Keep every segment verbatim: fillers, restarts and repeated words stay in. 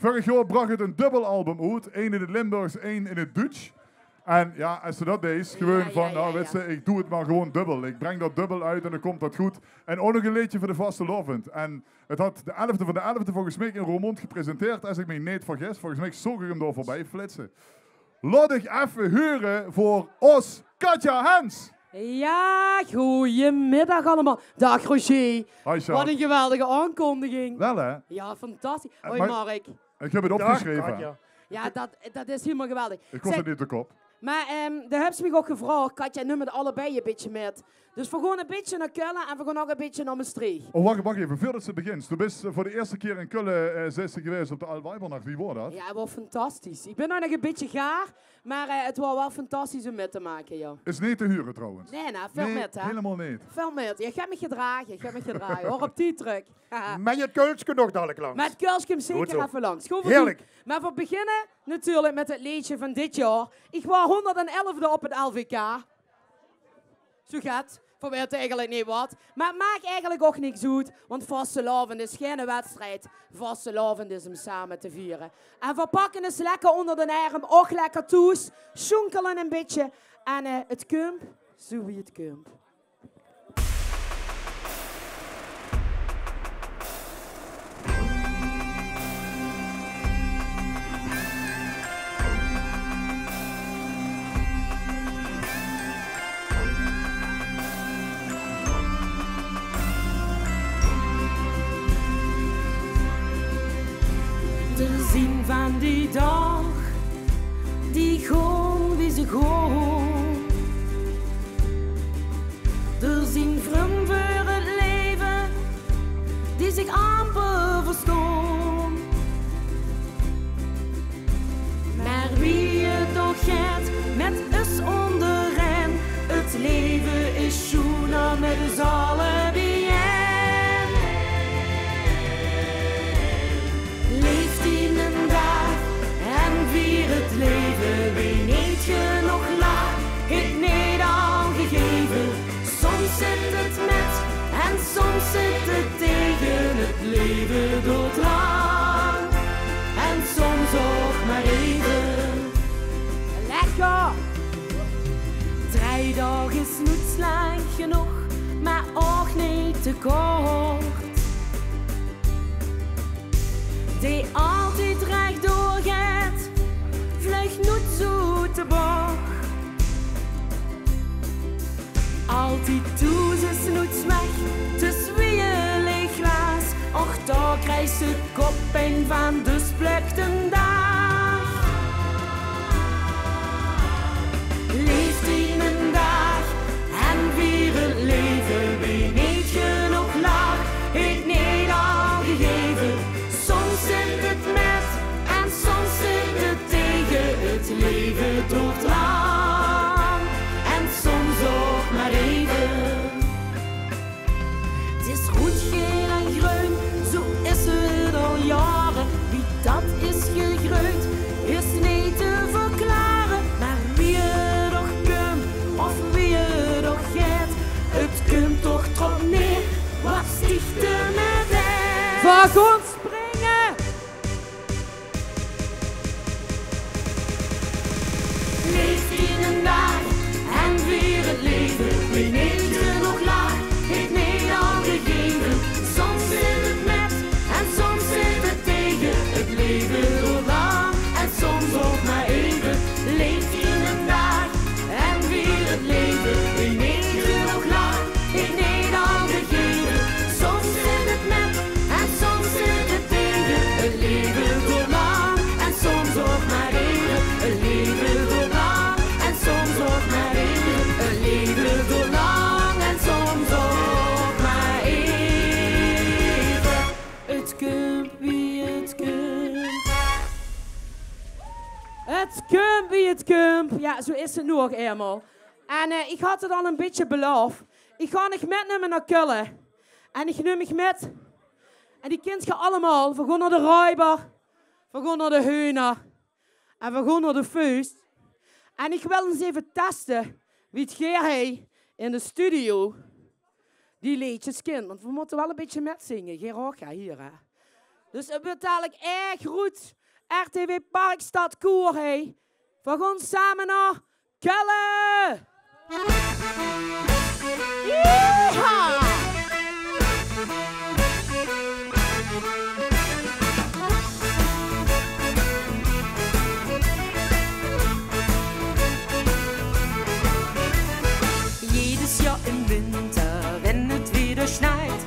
Vörig jaor brach 't ein dubbelalbum oet. Ein in 't Limburgs, ein in 't Duuts. En jao, es se dat deis, gewoon van, nou, wits se, ich doon 't mer gewoon dubbel. Ich breng dat dubbel oet en dan kump dat good. En ouch nog ein leedje veur de vastelaovend. En 't haet de elfde van de elfde volges mich in Roermond gepresenteerd, es ich mich neet vergis. Volges mich zoog ich 'm dao veurbij flitse. Laot ich effe hure veur ós Katja Hens. Jao, goojemiddig allemaol. Daag Roger. Hoi, sjat. Wat ein geweldige aankondiging. Waal, hè? Jao, fantastisch. Hoi, mer Mark. Ich höb 't opgesjreve. Daag, Katja. Jao, dat, dat is hielemaol geweldig. Ich kós 't neet oet de kop. Mer, ehm, doe höbs mich ouch gevraog, Katja, num 't allebei ein bietje mit. Dus veer gaon ein bietje nao Kölle en veer gaon ouch ein bietje nao Mestreech. Oh, wach, wach effe, veurdat se begins. Doe bis, eh, veur de ierste kier in Kölle, eh, bis se gewaes op de Aalweibernach. Wie waor dat? Jao, 't waor fantastisch. Ich bin noe nog ein bietje gaar, mer, eh, 't waor waal fantastisch óm mit te make, jao. Is neet te hure trouwens. Nae, nae, vèlt mit, hè? Hielemaol neet. Vèlt mit. Jao, ich höb mich gedrage, ich höb mich gedrage. Hoor op die trök. Mit 't kölske nog dalik langs. Mit 't kölske kump zeker effe langs. Good. Heerlik. Mer veer beginne natuurlik mit 't leedje van dit jaor. Ich waor hónderdelfde op 't L V K. Zoe get. Veer weite eigelik neet wat. Mer 't maak eigelik ouch niks oet, want vastelaovend is geine wedstrijd. Vastelaovend is óm same te viere. En veer pakke ós lekker ónger d'n erm, ouch lekker thoes, sjónkele ein bietje. En, eh, 't kump zoe wie 't kump. D'r zien van die daog die gaon wie ze gaon. D'r zien vrun veur 't leve die zich amper verstaon. Mer wie 't ouch geit, mit ós óngerein, 't leve is sjoener mit ós alle biejein. Leef dienen daag en vier 't leve. Wee neet genóg lach, haet neet al gegeve. Soms zit 't mit en soms zit 't tege. 't Leve doort lang en soms ouch mer eve. Lekker! Drei daog is noets lang genóg, mer ouch neet te kort. Dee altied rechdoor geit, vluig noets oet de boch. Altied thoes is noets weg, dus wie e leeg glaas. Och, dao kriegs se koppijn van, dus plök d'n daag. Leef dienen daag en vier 't leve. Wee neet genóg lach, haet neet al gegeve. Soms zit 't mit en soms zit 't tege. 't Leve doort lang en soms ouch mer eve. 't Is roed, geel en greun, zoe is 't al jaore. Wie dat is gegreund, is neet te verklaore. Mer wie 't ouch kump of wie 't ouch geit, 't kump toch drop neer: wat sticht 'r mit ein? Vaak ontspringe! Leef dienen daag en vier 't leve. Wee neet genóg lach, haet neet al gegeve. Soms zit 't mit en soms zit 't tege. 't Leve doort lang en soms ouch mer eve. Leef dienen daag en vier 't leve. Wee neet genóg lach, haet neet al gegeve. Soms zit 't mit en soms zit 't tege. 't Leve doort lang en soms ouch mer eve. 't Leve doort lang en soms ouch mer eve. 't Leve doort lang en soms ouch mer eve. 't Kump wie 't kump. 't Kump wie 't kump. Jao, zoe is 't noe ouch einmaol. En, eh, ich had 't al e bietje belaof. Ich gaon uch mitnumme nao Kölle. En ich num uch mit. En die kint geer allemaol. Veer gaon nao de Räuber. Veer gaon nao de Höhner. En veer gaon nao de Fööst. En ich wil ins effe teste wie 't geer hei in de studio die leedjes kint. Want veer mótte waal e bietje mitzinge. Geer ouch, jao, hie, hè. Dus 't weurt dalik erg groet. R T W Parkstad Koer, hè. Veer gaon same nao Kelle! Yeehaw! Jedes Johr im Winter, wenn et wieder schneit,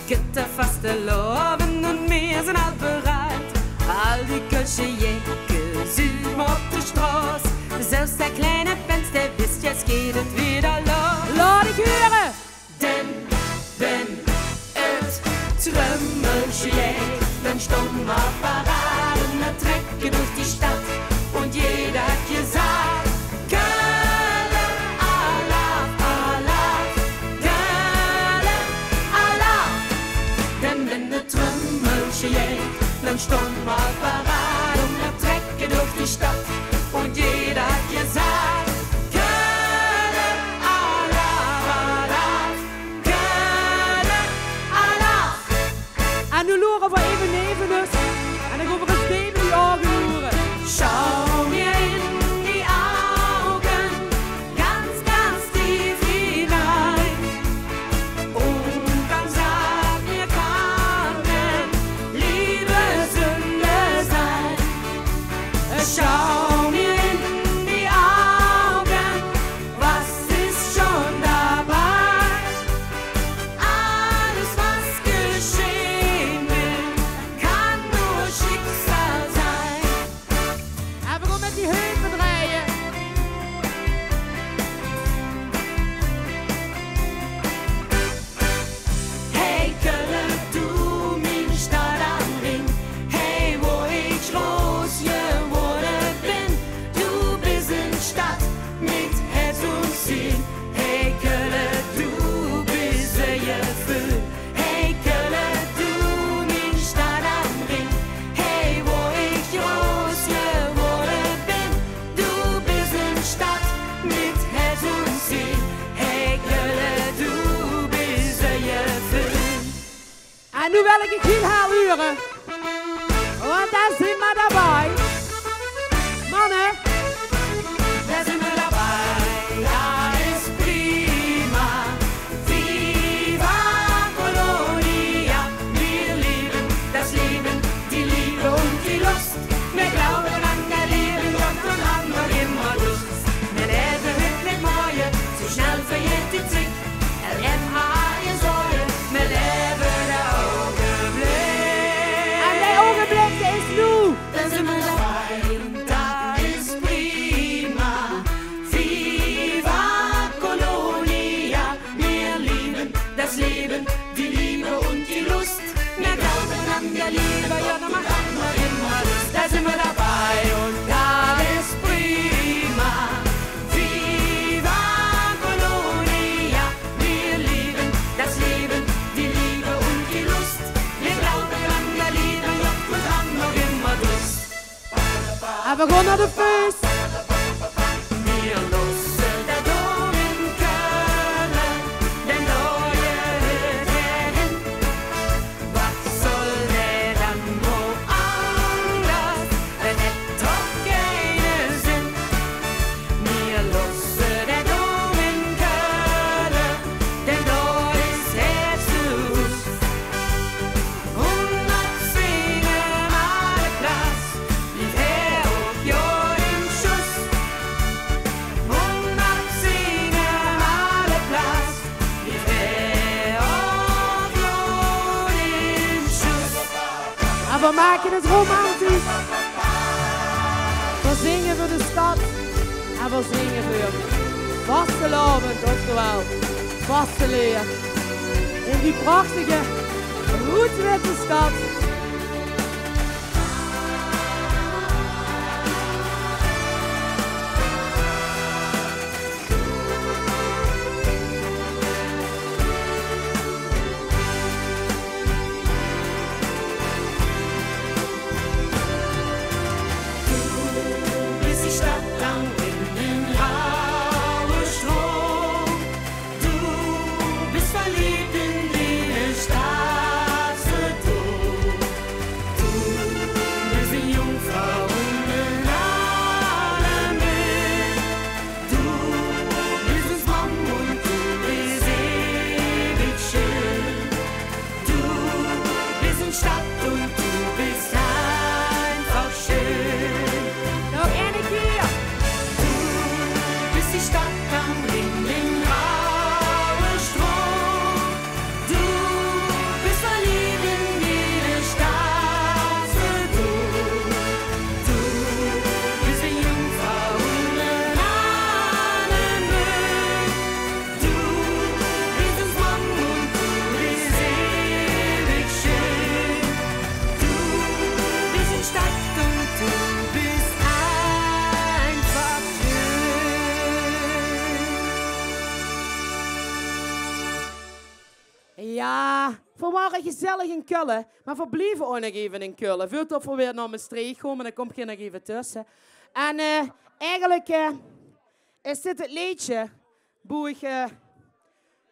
gitt et Vastelaovend un veer zeen al bereit. Al die kölsche Jecke zuupe op de Stroß. Zelfs d'r kleine Pänz, dä witzt, jetzt geht et wieder los. Laot ich höre! Denn, wenn et Trömmelche jeit, dann stonn mer parat un mer trecke durch die Stadt. Un jeder hät jesajt: Kölle, alaaf, alaaf, Kölle, alaaf. Denn wenn et Trömmelche jeit, dann stonn mer parat un mer trecke durch die Stadt. Un jeder hät jesajt: Kölle, alaaf, alaaf, Kölle, alaaf. En noe loere veer effe neve us. En dan gaon veer ins dieper in die ouge loere. Schau mir in die Augen, ganz, ganz tief hinein. Und dann sag mir, kann denn Liebe Sünde sein? Schau mir in die Augen, was ist schon dabei? Alles, was geschehen will, kann nur Schicksal sein. Effe good mit die heupe drejje. Hey Kölle, du, mien Stadt am Rhien. Hey, wo ich groß geworden bin. Du bist en Stadt mit Herz und Sinn. Hey Kölle, du bist sehr schön. Hey Kölle, du, mien Stadt am Rhien. Hey, wo ich groß geworden bin. Du bist en Stadt mit Herz und Sinn. Hey Kölle, du bist sehr schön. En noe wil ich 't hiel hel hure. Want dao zeen veer dabij. Manne. Dao zeen veer dabij. Dat is prima. Viva Colonia. Wir lieben das Leben, die Liebe und die Lust. Wir glauben an der Liebe, Gott und an noch immer Lust. Wir leben heute mit Morgen, zu schnell vergeht die Zeit. L M A is Morgen, wir leben der Augenblick. En d'r ougenblik is noe. Dao zeen veer dabij, dat is prima. Viva Colonia, wir lieben das Leben, die Liebe und die Lust. Wir glauben an der Liebe, ja, da macht immer, immer Lust. Dao zeen veer dabij un dat is prima. Viva Colonia, wir lieben das Leben, die Liebe und die Lust. Wir glauben an der Liebe, ja, da macht immer, immer Lust. En veer gaon nao de feus. Mir losse d'r dao in Kölle, denn dao höört d'r hin. Wat soll d'r dann woanders? Dat hett doch keine Sinn. Mir losse d'r dao in Kölle, denn dao is Herz zu Huus. Hundertzehn Male Platz. Blief hä och jo in Schuss. Hundertzehn Male Platz. Blief hä och jo in Schuss. En veer make 't romantisch. Veer zinge veur de stad. En veer zinge veur vastelaovend, oftewel vasteleer. In die prachtige roet-witte stad. Du bist die Stadt am Rhien, im Rauhe Strom. Du bist verliebt in die Stadt so dumm. Jao, veer wore gezellig in Kölle, mer veer blieve ouch nog eve in Kölle. Veurtot veer weer nao Mestreech kómme, dan kómp geer nog eve tösse. En eh, eigelik eh, is dit 't leedje boe ich eh,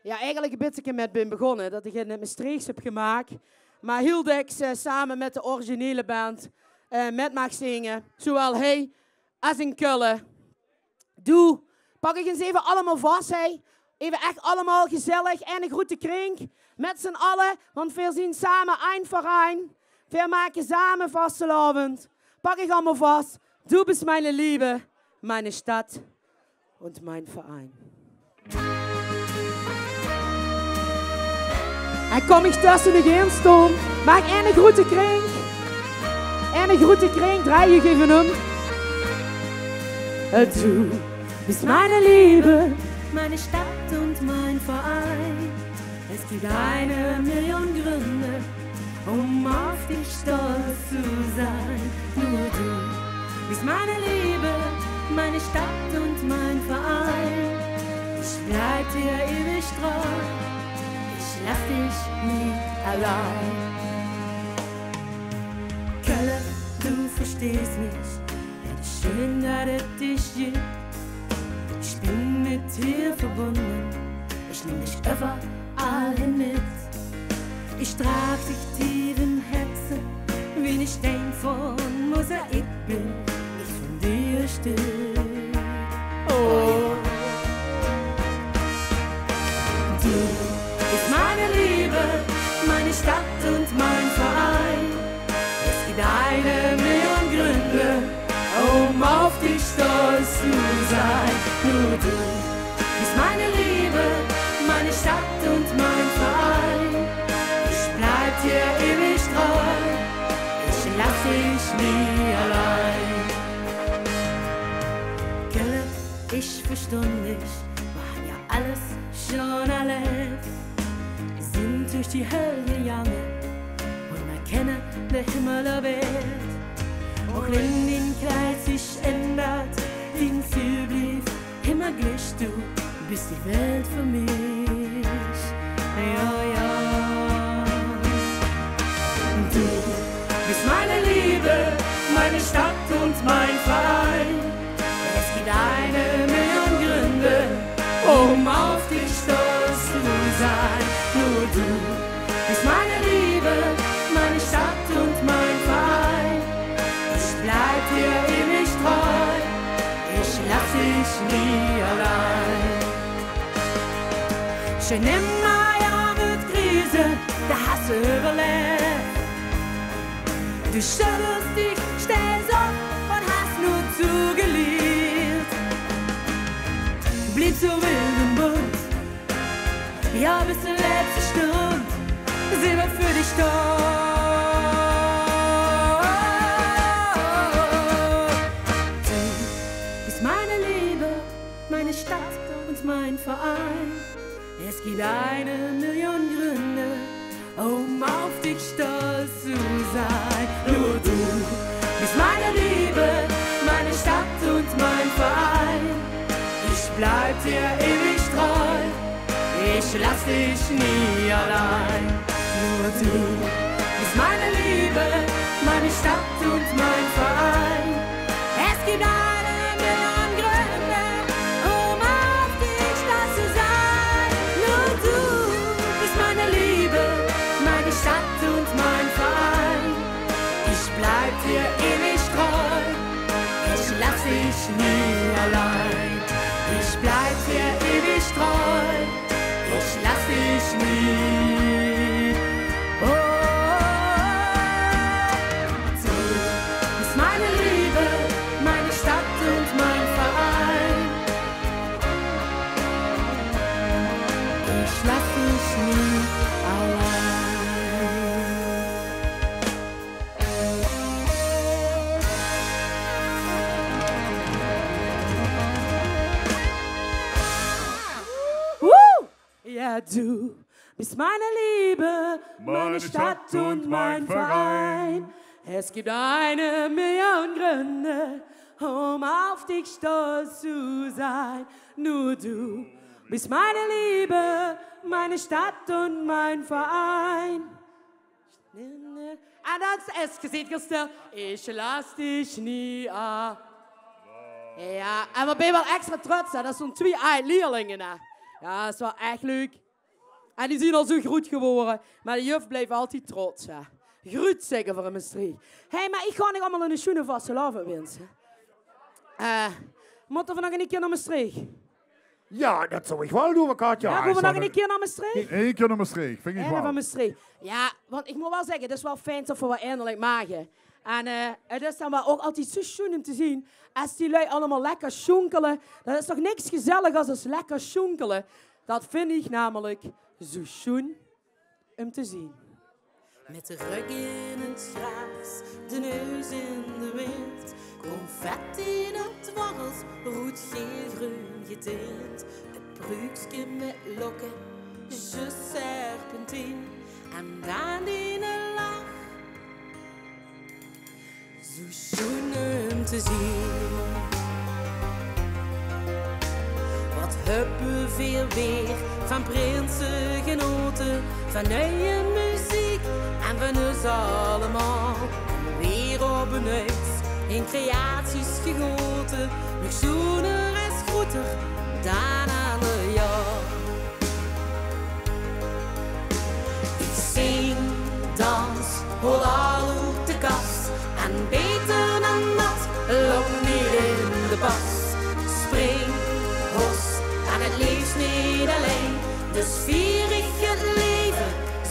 jao, eigelik e bitteke mit bin begós, tot ich 't in 't Mestreechs höb gemaak. Mer hiel dèks eh, same mit de originele band eh, mit maag zinge. Zoewel hei es in Kölle. Doe, pak uch ins eve allemaol vas, hè. Eve ech allemaol gezellig. Eine groete krink. Mit z'n alle, want veer zien same ein Verein. Veer make same vastelaovend. Pak uch allemaol vas. Du bist meine Liebe, meine Stadt und mein Verein. En kóm ich tösse uch in stoon. Maag ich eine groete krink? Eine groete krink, drej uch eve óm. Du bist meine Liebe, meine Stadt und mein Verein. Es gibt eine Million Gründe, um auf dich stolz zu sein. Nur du bist meine Liebe, meine Stadt und mein Verein. Ich bleib dir ewig treu, ich lass dich nie allein. Kölle, du verstehst mich, es is schön, dat et dich gibt. Ich bin mit dir verbunden, ich nehm dich überall hin mit. Ich trag dich tief im Herzen, wie ein Stein von Mosaik bin ich von dir ein Stück. Oh. Du bist meine Liebe, meine Stadt und mein Verein. Es gibt eine Million Gründe, um auf dich stolz zu sein. Nur du bist meine Liebe, meine Stadt und mein Verein. Ich bleib dir ewig treu, ich lass dich nie allein. Kölle, ich verstund dich, mer han ja alles schon erlebt. Sind durch die Hölle gegangen und mer kennen de Himmel op Erd. Auch wenn dein Kreis sich ändert, dein Ziel blieb immer gleich, du bist die Welt für mich. Ja, ja. Du bist meine Liebe, meine Stadt und mein Verein. Es gibt eine Million Gründe, um auf dich stolz zu sein. Nur du bist meine Liebe, meine Stadt und mein Verein. Ich bleib dir ewig treu, ich lass dich nie allein. Schon immer ja mit Krise, da hast du überlebt. Du schüttelst dich, stehst auf und hast nur zugelegt. Blieb so wild und bunt. Ja, bis zur letzten Stund sind wir für dich da. Du bist meine Liebe, meine Stadt und mein Verein. Es gibt eine Million Gründe, um auf dich stolz zu sein. Nur du bist meine Liebe, meine Stadt und mein Verein. Ich bleib dir ewig treu, ich lass dich nie allein. Nur du bist meine Liebe, meine Stadt und mein Verein. Es gibt eine Million Gründe, um auf dich stolz zu sein. Nur du bist meine Liebe, meine Stadt und mein Verein. Ich bleib dir ewig treu, ich lass dich nie allein. Ich bleib dir ewig treu, ich lass dich nie. Oh, du bist meine Liebe, meine Stadt und mein Verein. Ich lass dich nie allein. Woo! Ja, du bist meine Liebe, meine Stadt und mein Verein. Es gibt eine Million Gründe, um auf dich stolz zu sein. Nur du Bist meine Liebe, meine Stadt und mein Verein. En dan is, ge zeet, gisteren, ich lass dich nie a-. Ja, en veer zeen waal extra trots, hè. Det zeen twie aaj-leerlinge, hè. Ja, det is waal ech leuk. En die zeen al zoe groet gewore, mer de juf blief altied trots, hè. Groet zègke veur in Mestreech. Hé, mer ich gaon uch allemaol eine sjoene vastelaovend winse. Eh, mótte veer nog eine kier nao Mestreech? Ja, det zou ich waal doon, Katja. Ja, gaon veer nog eine kier nao Mestreech? Eine kier nao Mestreech, vinj ich waal. Eine van Mestreech. Ja, want ich mót waal zègke, 't is waal fijn det veer waal eindelik mage. En, eh, 't is dan waal ouch altied zoe sjoen óm te zeen es die luuj allemaol lekker sjoenkele. Det is toch niks gezelligers es lekker sjoenkele. Det vinj ich namelik zoe sjoen óm te zeen. Mit de rögk in 't graas, de neus in de wind. Confetti in 't warrels, roed, geel, greun getint. E pruukske mit lokke, zjus serpentien. En dan diene lach. Zoe sjoen óm te zeen. Waat höbbe veer weer van prinse genote, van nuie meziek en van us allemaol. Weer op en oet in creaties gegote, nog sjoener es groeter dan anger jaor. Ich zing, dans, hol al oet de kas. En beter dan det, lóp neet in de pas. Spring, hos, en 't leefs neet allein. Dus vier ich 't laeve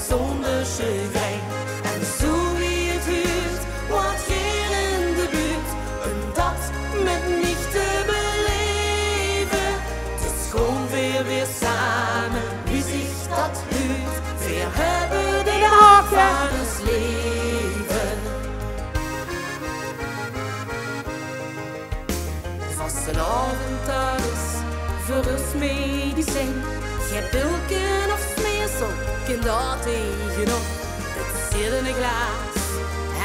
zónger chagrijn. En zoe wie 't huurt, waat geer in de buurt, óm det mit mich te belaeve. Dus gaon veer weer same, wie zich det huurt. Veer höbbe de daag van us laeve. Vastelaovend, det is veur us medicijn. Gein pilke of smeersel kin dao taengenop. 't Zit in e glaas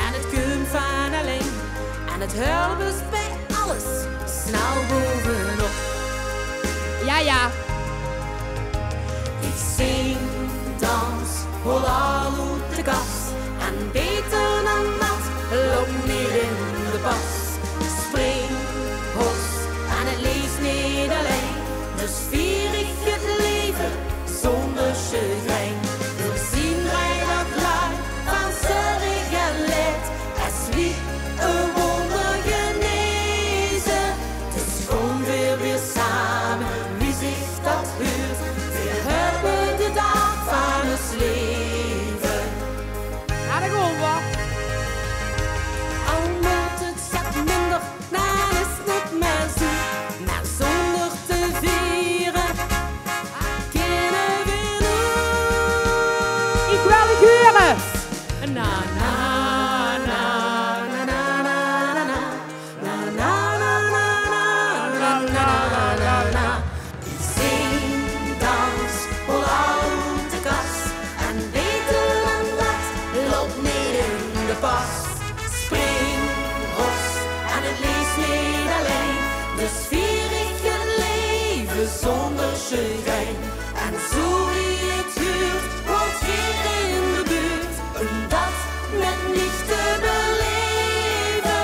en 't kump van allein. En 't hölp us bie alles snel bovenop. Ja, ja. Ich zing, dans, hol al oet de kas. En beter dan det, lóp neet in de pas. Spring, hos, en 't leefs neet allein. Dus vier ich 't laeve zónger chagrijn. Veer zeen drei daag laank van zörg en leed, es wie e wónder geneze. Dus gaon veer weer same, wie zich det huurt. Veer höbbe de daag van us laeve. Aan de golven. Al mót 't get minder, dan is 't neet mee zoe. Mer zónger te viere kinne veer noe. Ich wil 't hure. Na, na, na. Zing, dans, hol al oet de kas. En beter dan det, lóp neet in de pas. Spring, hos, en 't leefs neet allein. Dus vier ich 't laeve zónger chagrijn. En zoe wie 't huurt, waat geer in de buurt, óm det mit mich te belaeve.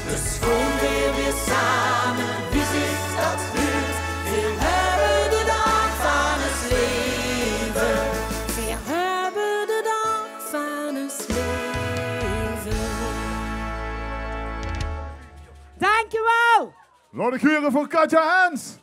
Dus gaon veer weer same, wie zich det huurt. Veer höbbe de daag van us laeve. Veer höbbe de daag van us laeve. Dankjewel. Laot ich hure veur Katja Ens.